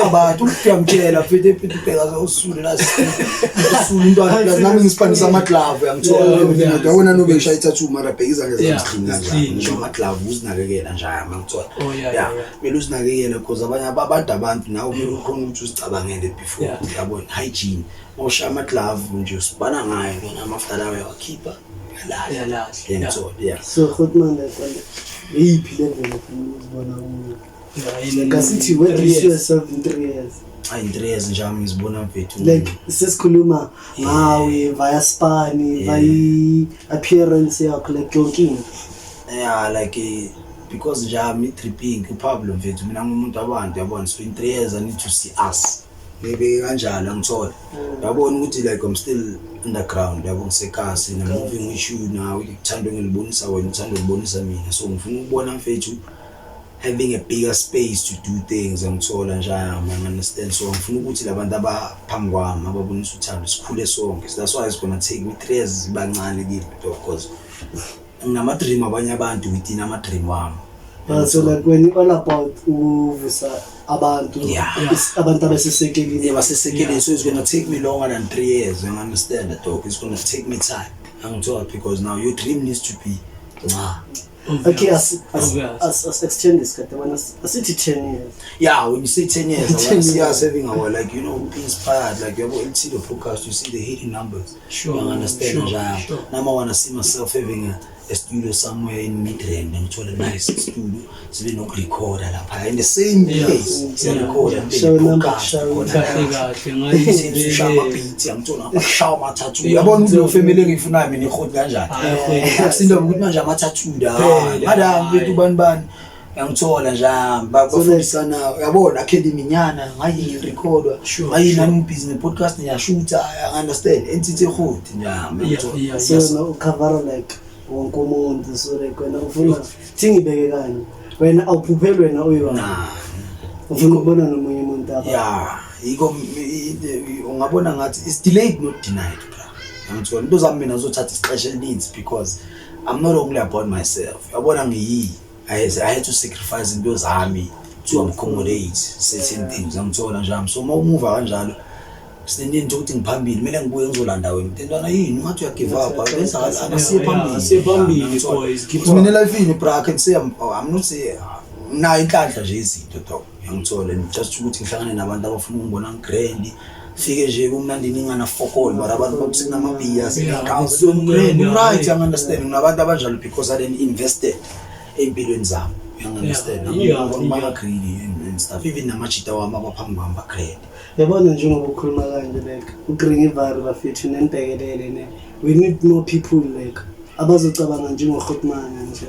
abantu uyamtshela mfethu, mfethu ubheka usule la, usule umntwana nami ngisiphanisa ama-glove, uyangithola? Yabona nobe ngishaya i-tattoo mara bheka izandla zami Yeah, zi-clean kanjani. clean. Ngisho ama-glove uzinakekela njani, uyangithola? Oh, yeah. Kumele uzinakekele because abanye abantu nawe kumele ukhone ukuthi uzicabangele before. Uyabona, hygiene, mawushaya ama-glove nje usibana ngayo lona amafutha lawo uyawakhipha, uyalahla. Uyalahla, Uyangithola? Yeah. So Grootman, like eyiphi level ofuna ukuzibona kuyo? Yeah, in Like asithi, where do you 3 see years. yourself in 3 years? Hayi, in 3 years nje ngizibona mfethu Like sesikhuluma ngawe via spani, via appearance yakho, like yonke into. Yeah, like because nje ami tripping uPablo mfethu, mina ngumuntu abantu, yabona. So in 3 years I need to see us ngibeke kanjalo, angithola, yabona ukuthi like I'm still underground, yabo, ngisekasi na moving with you now, uthando ngilibonisa wena, uthando ngilibonisa mina. So ngifuna ukubona mfethu having a bigger space to do things, angithola nje, I understand. So ngifuna ukuthi labantu abaphambi kwami ababonisa uthando sikhule sonke. So that's why it's gonna take me 3 years, bancane kimi because nginama-dream abanye abantu within ama-dream wami. So like when you all about ukuvusa abantu, abantu abasesekelile. Yeah, basesekeleni. So it's gonna take me longer than 3 years, you understand that, dog? It's gonna take me time, angithola, because now your dream needs to be nca. Okay, as Obvious. as extend isikhathi, yabona, asithi 10 years. Yeah, when you say 10 years, I 10 want to see years. us having our, like, be inspired, like you have see the podcast, you see the hitting numbers. You understand? Sure. Nje now I want to see myself having a studio somewhere in Midrand, ngithola a nice studio sibe nokurekhoda lapha in the same place, siyarekhoda. Show number, show. Kahle kahle. Ushaya ama-beat, angithola, ngashaya ama-tattoo, yabona ukuthi leyo family engiyifunayo mina ihoti kanjani. Hayi, hoti. Akusinto ukuthi manje ama-tattoo la Phela, madam hayi. bethu bani bani, uyangithola nje, bafundisana, uyabona, academy nyana ngayi ngirekhodwa, ngayi nami ngibhizi ne-podcast, ngiyashutha, I understand, entity ehoti nje. So wena u-covera like wonke umuntu. So like wena ufuna thi ngibeke kanye, wena awuphupheli wena uyi-one, Nah. ufuna ukubona nomunye umuntu apha. Yeah, yiko ungabona ngathi it's delayed not denied, bra, angithola into zami mina zothatha isixesha elininzi because I'm not only about myself, yabona. Ngiyi I had to sacrifice into zami to accommodate certain things, angithola njami. So uma umuva kanjalo, sineninto ukuthi ngiphambili, kumele ngibuye ngizolanda wena intwana yini, ungathi uya-give up, benza asiye phambili. Asiye phambili, Angithola. boys, keep Because mina elifini, bra, I can say I'm not say nayo inhlanhla nje izinto, dog, yangithola, and just ukuthi ngihlangane nabantu abafuna ukungibona ngi-grand, fike nje kumnandi, ningana-fokol, but abantu bakuthi kunamabhiya, so mnandi, right? yeah. Angi-understand, nginabantu abanjalo because I then invested ey'mpilweni zami, uyangi-understand? Yeah. Banga-greedy and stuff, even namajita wami abaphambi kwami ba-grand. Yabona, njengoba ukhuluma kanje, like uGringivari, bafethu, nenibhekelele ne, we need more people like abazocabanga njengoHotman nje,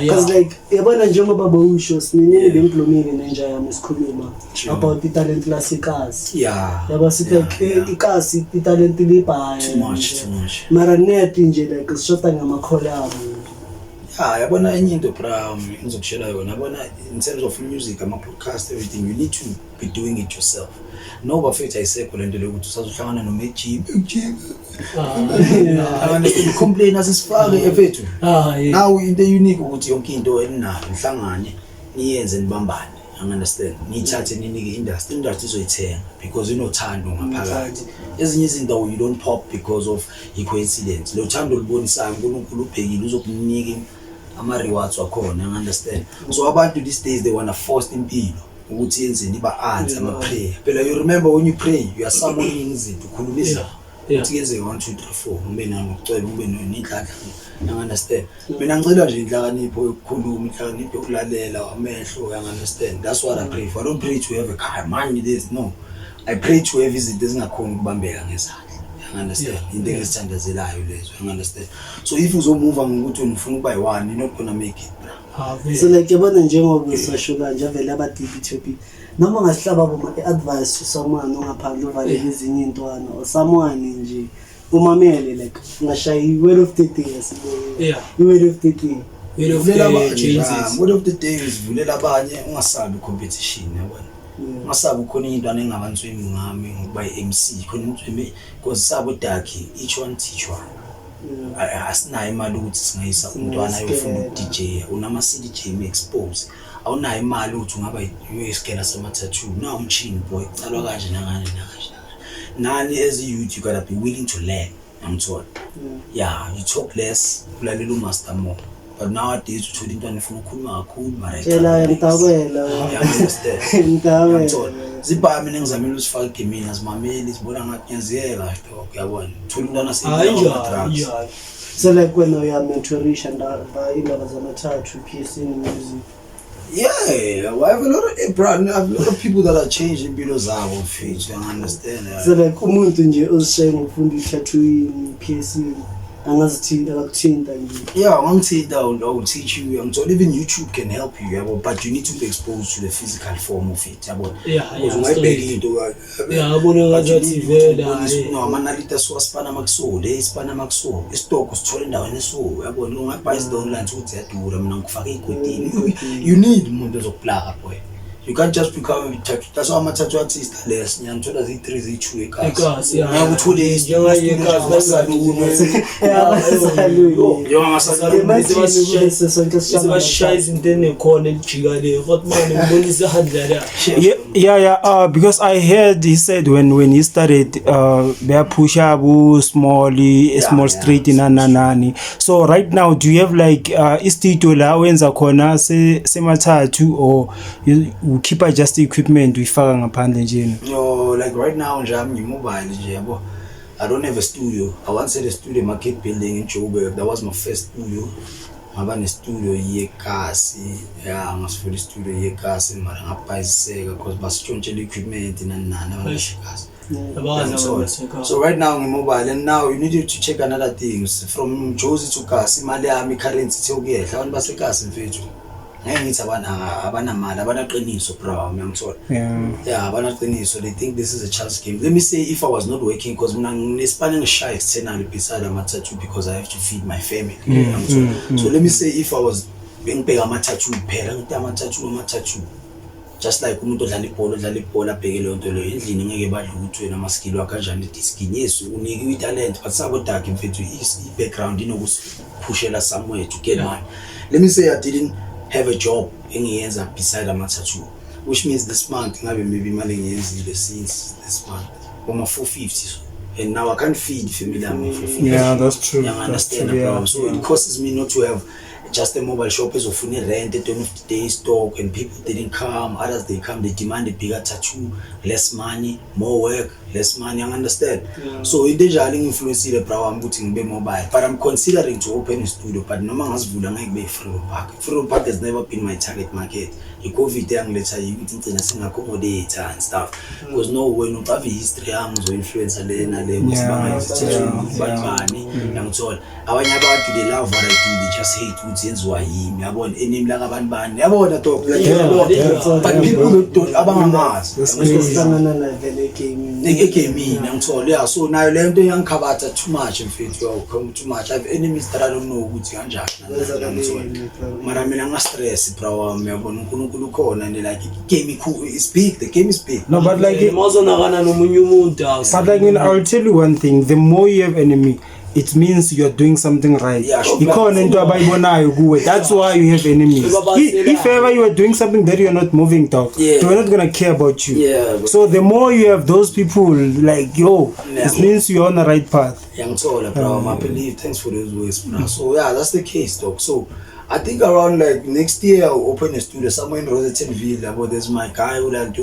because like yabona, njengoba bowusho, sininini bengikhulumile nenja yami, sikhuluma about italent lasekasi. Yabo, sithi like ikasi italent libhaya. Too much, too much. Mara net nje like sishoda ngamakholamu. Ya, yabona enye into, bra, ngizokushela yona, yabona, in terms of music, ama-podcast, everything, you need to be doing it yourself. No, bafethu, ayisekho lento leyo ukuthi usazohlangana nomejim, complain, asisifake efethu. Ah, yeah. Now into e-unique ukuthi yonke into eninayo nihlangane, niyenze, nibambane, understand, niyithathe, ninike i-industry, industry izoyithenga because inothando ngaphakathi. Ezinye izinto you don't pop because of i-coincidence. Lo thando olubonisayo, uNkulunkulu ubhekile, uzokunika ama-rewards wakhona, understand? So abantu these days, they wanna force impilo ukuthi yenzeni, iba-answer ama-prayer. Phela you remember, when you pray, you are summoning izinto, ukhuluma izinto ukuthi kuyenzeka 1 2 3 4, ngibe nanokucela, ngibe nenhlanhla, you understand? Mina ngicela nje inhlakanipho yokukhuluma, inhlakanipho yokulalela, amehlo, you understand? That's what I pray for. I don't pray to have a car, money, this, no. I pray to have izinto ezingakhoni ukubambeka ngezandla, you understand? Into engizithandazelayo lezo, you understand? So if uzomuva ngokuthi wena ufuna ukuba yi-one, you're not gonna make it, bra. Ah, vele. So like yabona, njengoba usasho kanje, avele aba-deep topic, noma ungasihlaba boma i-advice to someone ongaphandle uvalele ezinye iy'ntwana or someone nje umamele, like ungashaya i-word of the day, asibe i-word of the day. Word of Vulela the abanye. changes. Word of the day is vulela abanye, ungasabi competition, yabona. Ungasabi, khona intwana engabanswemi ngami ngokuba i-MC, khona inswemi because sabo daki, each one teach one. Asinayo imali ukuthi singayisa umntwana ayofunda uku-DJ, unama-CDJ, expose, awunayo imali ukuthi ungaba uyisigela sama-tattoo na umchini, boy, kucalwa kanje nakanje nakanje nakanje. Nani as a youth, you gotta be willing to learn, angithola? Yeah, you talk less, ulalela umaster more, but nowadays uthola intwana ifuna ukukhuluma kakhulu, mara Tshela. ayicabanga. Mtawela. Yeah, understand? Mtawela. Ngiyangithola. Zibhaya, mina ngizamile usifaka egemini, azimameli, zibona ngathi ngiyaziyeka, dog, uyabona, thola umntwana Hayi, njalo, seyama-drugs. njalo. So like wena uyamentorisha indaba zama-tattoo, piercing, music? Yeah, I have a lot of bro, I have a lot of people that are changing impilo zabo, mfethu, you understand? Yeah. So like umuntu nje ozishaye ngokufunda i-tattooing, piercing, angazithi akakuthinta nje? Yeah, ungangithinta, I will teach you. Ngithola even YouTube can help you, yabo, but you need to be exposed to the physical form of it, yabo. Because ungayibheka into Yeah, abona ngathi vele, hayi. no, amanalita siwasipana makuso le, isipana makuso, isitoko sithola endaweni eso, yabona, ungabhayi izinto online ukuthi ziyadura, mina ngikufaka ey'godini. You need umuntu ozokuplaka, boy. You can't just become a tattoo. That's why ama-tattoo artist less ngiyangithola ziyi-three, ziyi-two ekasi. Ekasi, yeah. Ngeke uthole Njengaye ekasi, njengasaluni. Imagine kube sesonke Bese bashaya izinto enekhona elijika le, Hotman, ngibonisa ihandla la. Yeah. Because I heard he said when he started, beyaphusha abo small, small street nani nani. So right now, do you have like istudio la wenza khona se semathathu or you keep just equipment uyifaka ngaphandle nje? No, like right now nje I'm mobile nje, yabo. I don't have a studio. I once had a studio in Market Building in Joburg. That was my first studio. Ngaba ne-studio yekasi, ya, ngasifuna i-studio yekasi, mara ngabhayiseka because basitshontshela equipment nani nani abantu basekasi. Abazi abantu basekhaya. So right now ngimobile, and now you need to check another things from Jozi to Kasi, imali yami, i-currency ithe ukuyehla. Abantu basekasi, mfethu, ngeke ngithi abanamali, abanaqiniso, bro, uyangithola? Yeah, abanaqiniso. They think this is a child's game. Let me say, if I was not working, because mina nginesipani engishaya externally beside ama-tattoo, because I have to feed my family, uyangithola? So let me say if I was bengibheka ama-tattoo kuphela, ngithi ama-tattoo, ama-tattoo. Just like umuntu odlala ibhola, odlala ibhola abheke leyo nto leyo endlini, ngeke badle ukuthi wena ama-skill wakho kanjani ediskini. Yes, unikiwe italent, but sabodaki mfethu, i-background inokusiphushela somewhere to get money. Let me say I didn't have a job engiyenza beside ama-tattoo, which means this month ngabe maybe imali engiyenzile since this month boma-450, and now I can't feed family yami nge-450. Yeah, that's true. You That's understand, true, bro? yeah. So it causes me not to have just a mobile shop ezofuna i-rent at the end of the day, stock, and people didn't come. Others, they come, they demand a bigger tattoo, less money, more work, less money. You understand? So into enjalo ingi-influencile, bra wami, ukuthi ngibe mobile, but I'm considering to open a studio, but noma ngazivula ngeke kube i-Freedom Park. Freedom Park has never been my target market. I-COVID yangiletha ukuthi ngigcina singa-accommodate and stuff, because no, wena ucava i-history yami, uzo-influencer le nale ukuthi bangayenza bani bani, yangithola. Abanye abantu, they love what I do, they just hate ukuthi yenziwa yimi, yabona, enimi lakabantu bani, yabona, dog, like, yabona. But people don't abangangazi. That's crazy. Sihlangana naye vele egamini. Egamini, yangithola, yeah. So nayo le nto iyangikhabatha too much, mfethu, yo, come too much. I have enemies that I don't know ukuthi kanjani, yangithola. Mara mina nga-stress, bra wami, yabona, uNkulunkulu ukhona, and like game is big, the game is big. No, but like Mawuzonakana nomunye umuntu awu. But like, I'll tell you one thing: the more you have enemy, it means you are doing something right. Yeah, sure. Ikhona into abayibonayo kuwe. That's why you have enemies. If ever you are doing something that you are not moving, dog, they are not gonna care about you. So the more you have those people, like, yo, it means you're on the right path. Yangithola, bro. I believe, thanks for those words, bro. So yeah, that's the case, dog. So I think around like next year I'll open a studio somewhere in Rosettenville, yabo. There's my guy who like do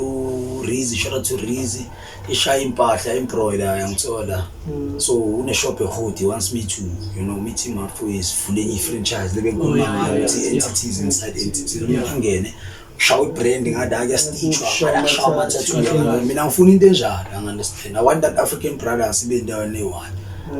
Rizzy, shout out to Rizzy, ishaya impahla, embroider, yangithola. So une-shop eHoti, he wants me to meet him up for his vule i-franchise lebe ngikhuluma ngayo, ukuthi entities inside entities. Umuntu angene shawa i-brand ngada, kuyastitchwa ngada, kushawa ama-tattoo, yabona. Mina ngifuna into enjalo, angi-understand. I want that African brothers ibe endaweni eyi-one,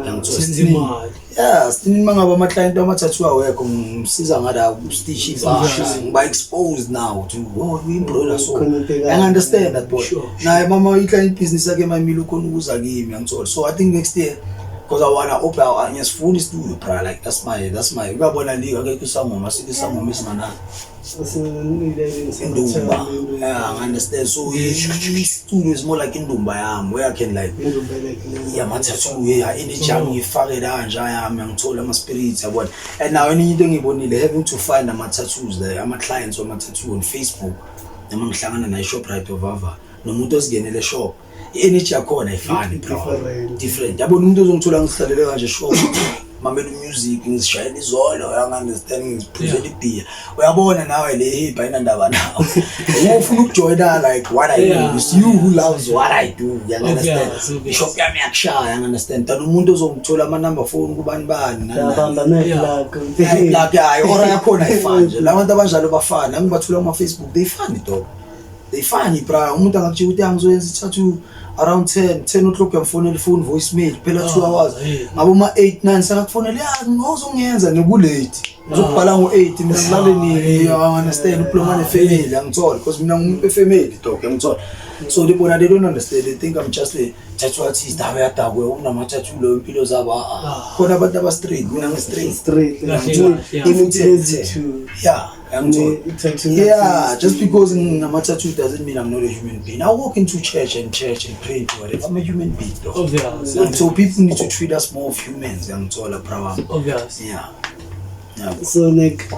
yangithola. Senze imali. Yeah, sitini mangabe ama-client ama-tattoo awekho, ngimsiza ngada kustitch impahla, ngiba exposed now to, oh, uyi-embroider, so Khona into ekanje. I understand that, boy. Naye mama i-client business yakhe mayimile, ukhona ukuza kimi, yangithola. So I think next year, because I wanna open, ngiyasifuna i-studio, bra, like that's my uyabona le akekho isangoma, asikho isangoma esingana indumba, yeah, I understand. So i-studio is more like indumba yami where I can like yama-tattoo, yeah, energy yami ngiyifake la nje yami, ngithola ama-spirits, yabona. And now enye into engiyibonile, having to find ama-tattoos there, ama-clients wama-tattoo on Facebook, noma ngihlangana naye eShoprite ovava nomuntu ozingenele shop, i-energy yakhona ayifani, bro. Different. Different, yabona. Umuntu ozongithola ngihlalele kanje shop, mamela umusic, ngizishayela izolo, uyangi-understand, ngiziphuzela ibhiya, uyabona, nawe le hip ayinandaba nawe. Uma ufuna ukujoyina like what I do, it's you who loves what I do, uyangi-understand. Obvious, obvious. Ishop yami iyakushaya, uyangi-understand, than umuntu ozongithola ama-number phone kubani bani nani nani. Yabamba nayi-plug. Like, hayi, ora yakhona ayifani nje. La bantu abanjalo bafana angibathula kuma-Facebook, they funny, dog, they funny, bra. Umuntu angakutshela ukuthi angizoyenza i-tattoo around 10 10 o'clock, uyamfonela ifoni, voicemail phela 2 hours. Ngabe uma 8 9 sakakufonela, ya, ngozongiyenza nekulate, uzokubhala ngo-8, mina ngilale nini? You understand? Uphuluma nefamily, angithola, because mina ngumuntu wefamily, dog, angithola. So they bona, they don't understand, they think I'm just a tattoo artist, abe yadakwe unama-tattoo lo impilo zabo. Ah, khona abantu aba-straight, mina ngi-straight. Straight. Kahle, kahle, yeah. Imithi lezi two. Yeah, angithola. I-tattoo Yeah, artist. just because ngama-tattoo doesn't mean I'm not a human being. I walk into church and church and pray to whatever. I'm a human being, though. Obvious. And so people need to treat us more of humans, ngiyangithola, bra wami. Obvious. Yeah. So like,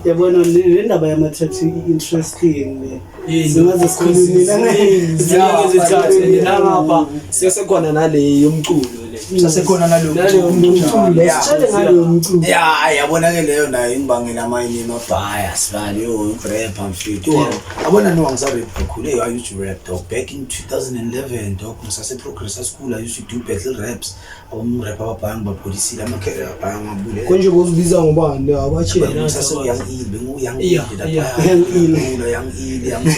yabona le ndaba yama-tattoo i-interesting le. Yini? Singaze sikhulumile. Ziningi izithathu, and nangapha siyasekhona nale yomculo le. Sasekhona naleyo. Naleyo Umculo. Yeah. Sitshele ngaloyo mculo. Yeah, yabona ke leyo nayo ingibangela amanye ama-bias vale, yo, ukurapha mfethu. Yabona, no, angisarap kakhulu. Hey, I used to rap, dog, back in 2011, dog, ngisase-Progress High School. I used to do battle raps. Abomrap ababhaya ngibapholisile, amakhele abhaya ngabulele. Konje bozibiza ngobani abatshela? Ngisase-young ill, bengu-young ill. Young ill. Young ill, yangithola.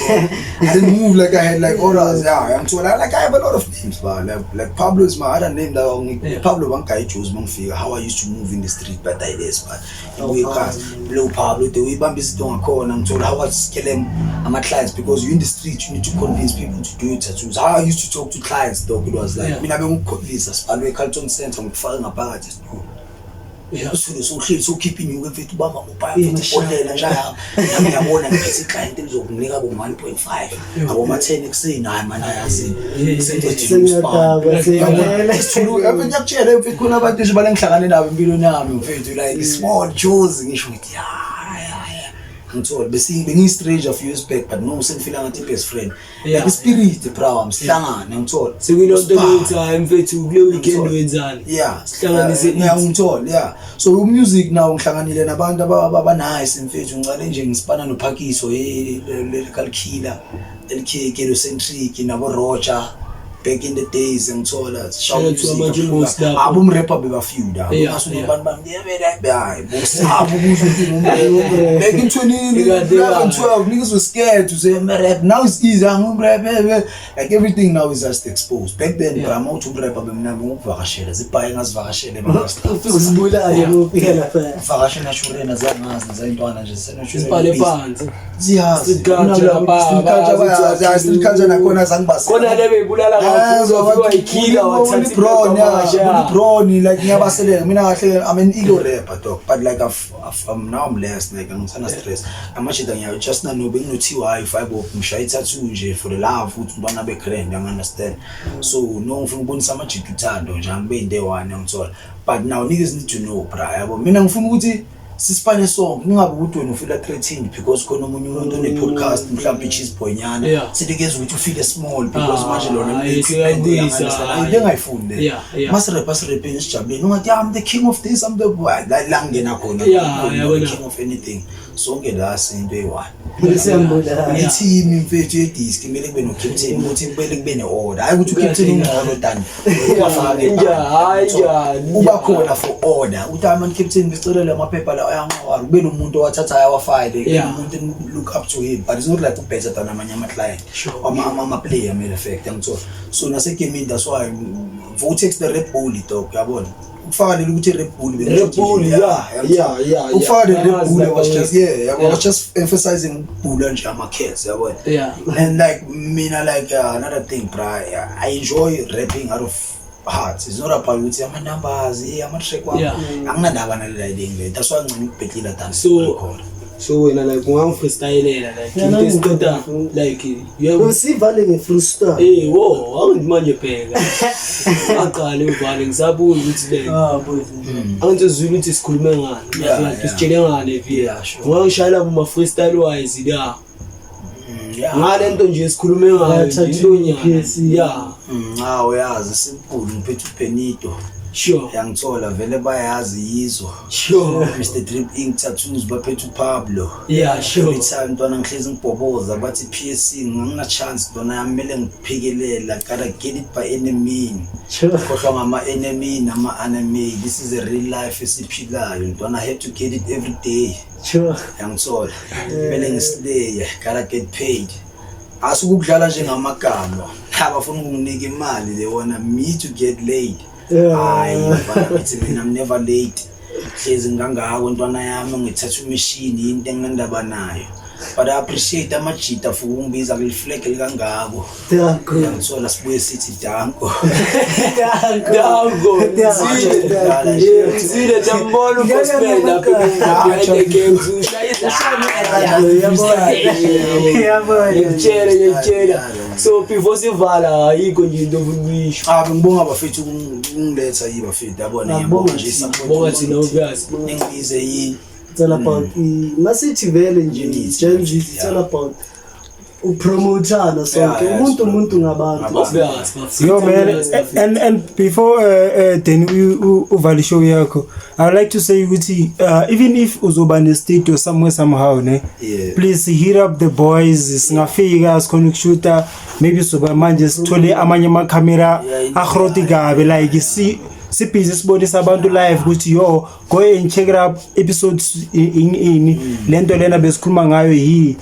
I didn't move like I had like others, yeah, yangithola. Like I have a lot of names, but like Pablo is my other name that Pablo bangigaya ijuice mangifika, how I used to move in the street, but I this, but ibuye ekhaya low Pablo, the way ibamba izinto ngakhona, ngithola, how I scale ama-clients, because you in the street, you need to convince people to do your tattoos. How I used to talk to clients, dog, it was like mina bengiku-convince, sibhalwe e-Carlton Center, ngikufake ngaphakathi esitulo. Usuke sowuhleli sowukhipha inyuku mfethu, ubamba ubhaya mfethu, ibhodlela nje ayami. Nami ngiyabona ngiphethe i-client elizokunika bo-1.5 aboma-10 ekuseni. Hhayi mani, ayazi. Sengiyadakwa, sengiyadela. Ngiyakutshela mfethu, khona abantu nje bale ngihlangane nabo empilweni yami mfethu, like small joes, ngisho ngithi ya ya ya, ngithola bese bengiyi-stranger few years back, but no, sengifila ngathi best friend, like ispirit bra wami, sihlangane, ngithola. Sekuyiloo nto leyokuthi hayi mfethu, kule weekend wenzani? Sihlanganise. Yeah, ngithola, yeah. So umusic now ngihlanganile nabantu aba-nice mfethu. Ngicale nje ngisipana noPhakiso, lyrical killer, LK Kelocentric, nabo Roger back in the days, ngithola. Shout out to ama-Jimos lapho. Abo umrapper bebafeuda. Abantu bami hayi bosaba ukusho ukuthi ngumrap back in 2011 12, niggas were scared to say I'm a rap. Now it's easy, I'm a rap, like everything now is just exposed. Back then, bra, mawuthi umrapper bemnami ngokuvakashela zibhaye, ngazivakashele. Uzibulale ngofika lapha. Vakashela shurena, zangazi nazayintwana nje. Sibhale phansi. Ziyazi. Street culture lapha, bayazi ukuthi Street culture nakhona zangibasa. Khona le beyibulala kakhulu, wafika wayikhila, wathatha Brown, into. Yeah, Brown, like ngiyabaselela mina kahle. I'm an ego rapper dog, but like I'm now, I'm less, like angisana stress amashida, ngiya just nanobe ngino TY five of ngishaya i-tattoo nje for the love ukuthi umntwana abe grand, you understand? So no, ngifuna ukubonisa amajida uthando nje, angibe into eyi-one, ngithola. But now niggas need to know, bra, yabo, mina ngifuna ukuthi sisipane sonke, kungabi ukuthi wena ufila threatened because khona omunye umuntu one-podcast, mhlawumbe i-cheese boy nyana, sinikeza ukuthi ufile small because Ah, manje lona hayi, une-equipment, siyakuyisa, uyangi-understand? hayi. Into engayifuni le. Masirepha, sirepeni, sijabuleni, ungathi, "Yeah, I'm the king of this, I'm the boy." La ngingena khona. Yeah, I'm not the yabona. king of anything, sonke la siyinto eyi-one. Siyambulala. I-team mfethu yediski kumele kube no-captain, ukuthi kumele kube ne-order, hhayi ukuthi u-captain ungcono than ungafaka. Hayi, njani, Uba khona for order, uthi hayi man captain, besicela la maphepha la, ayangawari, kube nomuntu owathatha ayawafile, kube nomuntu look up to him, but it's not like ubetter than amanye ama-client, ama-player, matter of fact, angithola. So nasegemini, that's why Votex the Red Bull dog, uyabona, ukufaka leli ukuthi Red Bull. Red Bull, yeah. Ukufaka le Red Bull, I was Yazi just, yeah, I was just emphasizing ukubhula nje ama-cats, yabona. And like mina, like another thing bra, I enjoy rapping out of heart. It's not about ukuthi ama-numbers, ama-track wami. Anginandaba nale thing le, that's why ngicina ukubhekila than record. So wena like ungangifreestylela like Yeah, into nami esiqeda like you have Usivale nge-freestyle. Eh, wo, angithi manje bheka. Aqale uvale, ngisabuza ukuthi like Ah, boys. angithi uzwile ukuthi sikhulume ngani. Like sitshele ngani vi. Yeah, sure. Ungangishayela kuma freestyle wise la. Ngale nto nje sikhulume ngayo nje, Tattoo, into nyana. piercing. Ah, uyazi, simple, ngiphethe uBenito. Yangithola vele, bayazi yizo. Mr Drip Ink Tattoos, baphethe uPablo. Every time ntwana ngihlezi ngibhoboza, bathi PSC ngangina chance, ntwana yami, kumele ngiphekelela, gotta get it by any mean. Khohlwa ngama-enemy nama-anime, this is a real life esiphilayo ntwana, I had to get it every day. Yangithola, kumele ngisleye, gotta get paid, asukukudlala njengamagama, abafuna ukunginika imali, they wanna me to get laid. Hayi mfana, ngithi mina I'm never late, hlezi ngangako ntwana yami, ngithatha umishini, into enginendaba nayo, but I appreciate amajita for ukungibiza kuleli flag elikangako. Danko. Ngiyangithola, sibuye sithi danko. Danko. Danko. Ngizile jambona uPostman lapha behind the games ushayisa. Yabona. Ngiyakutshela, ngiyakutshela. So before sivala, ayikho nje into ofuna ukuyisho? Ah, ngibonga bafethu ukungiletha yi bafethu, yabona, ngiyabonga nje support. Bonga thina, obvious. Ningibize yini. It's all about masithi vele nje Unity. Gen Z, it's all about upromotana sonke, umuntu umuntu ngabantu. Obvious, bafethu. Yo man, and before then uvale show yakho, I would like to say ukuthi even if uzoba ne studio somewhere somehow ne, please hit up the boys, singafika sikhona ukushuta, maybe soba manje sithole amanye ama camera ahroti kabi, like si sibhizi sibonisa abantu live ukuthi yo, go and check it up, episodes ini lento lena besikhuluma ngayo yi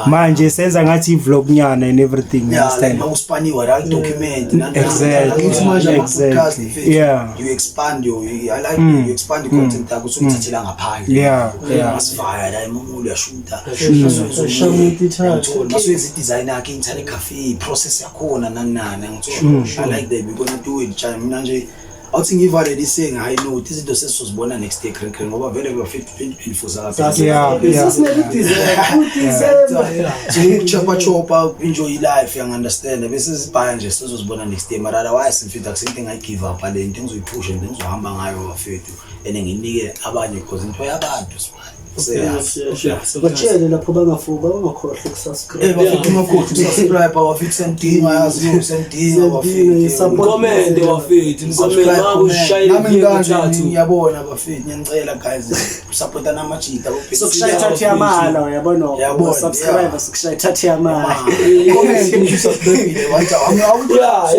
manje senza ngathi i-vlog nyana and everything, you Yeah, like understand? mawuspaniwe la document. Exactly. Manje ama-podcast mfethu, you expand your, I like you expand the content yakho, usuyithathela ngaphandle. Masivaya la emamulu, uyashuta. Masuyenza i-design yakhe, internet cafe, process yakhona, nani nani, ngithola. I like that, we gonna do it. Mina nje Awuthi ngiyivalelise nge-high note, izinto sesizozibona next year kren kren, ngoba vele bafethu 2024 Yeah. Sesine-December. Chopa chopa, enjoy life, yang-understand, bese sibhaya nje, sizozibona next year. Mara otherwise mfethu, akusinto engayi-give up le nto, engizoyiphusha into engizohamba ngayo bafethu, and nginike abanye, cause into yabantu sibani. Batshele lapho bangafuba bangakhohlwa ukusubscribe. Eh bafethu, ungakhohlwa ukusubscribe bafethu, siyamdinga, yazi, siyamdinga bafethu. Support. Comment bafethu, comment. Subscribe, Makushayela comment. Nami ngikanje ithathu. ngiyabona bafethu, ngiyanicela guys, supporta namajita. Sokushaya ithathu yamala, uyabona. Yabona, Subscribe, yeah. sokushaya ithathu yamala. Comment nje usubscribe wathi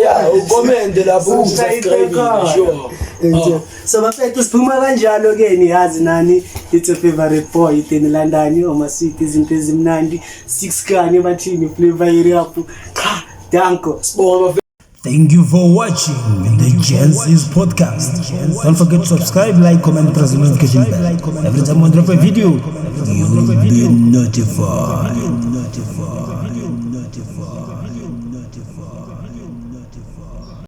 Yeah, ucomment lapho usubscribe, sure. Nje. So bafethu, siphuma kanjalo ke, niyazi nani, it's a favorite boy Ethan London, omasweet, izinto ezimnandi, 6 kani bathini, flavor area up. Cha, danko. Sibonga bafethu. Thank you for watching the Genesis Podcast. Don't forget to subscribe, like, comment, press the notification bell. Every time we drop a video, you'll be notified. Notified. Notified.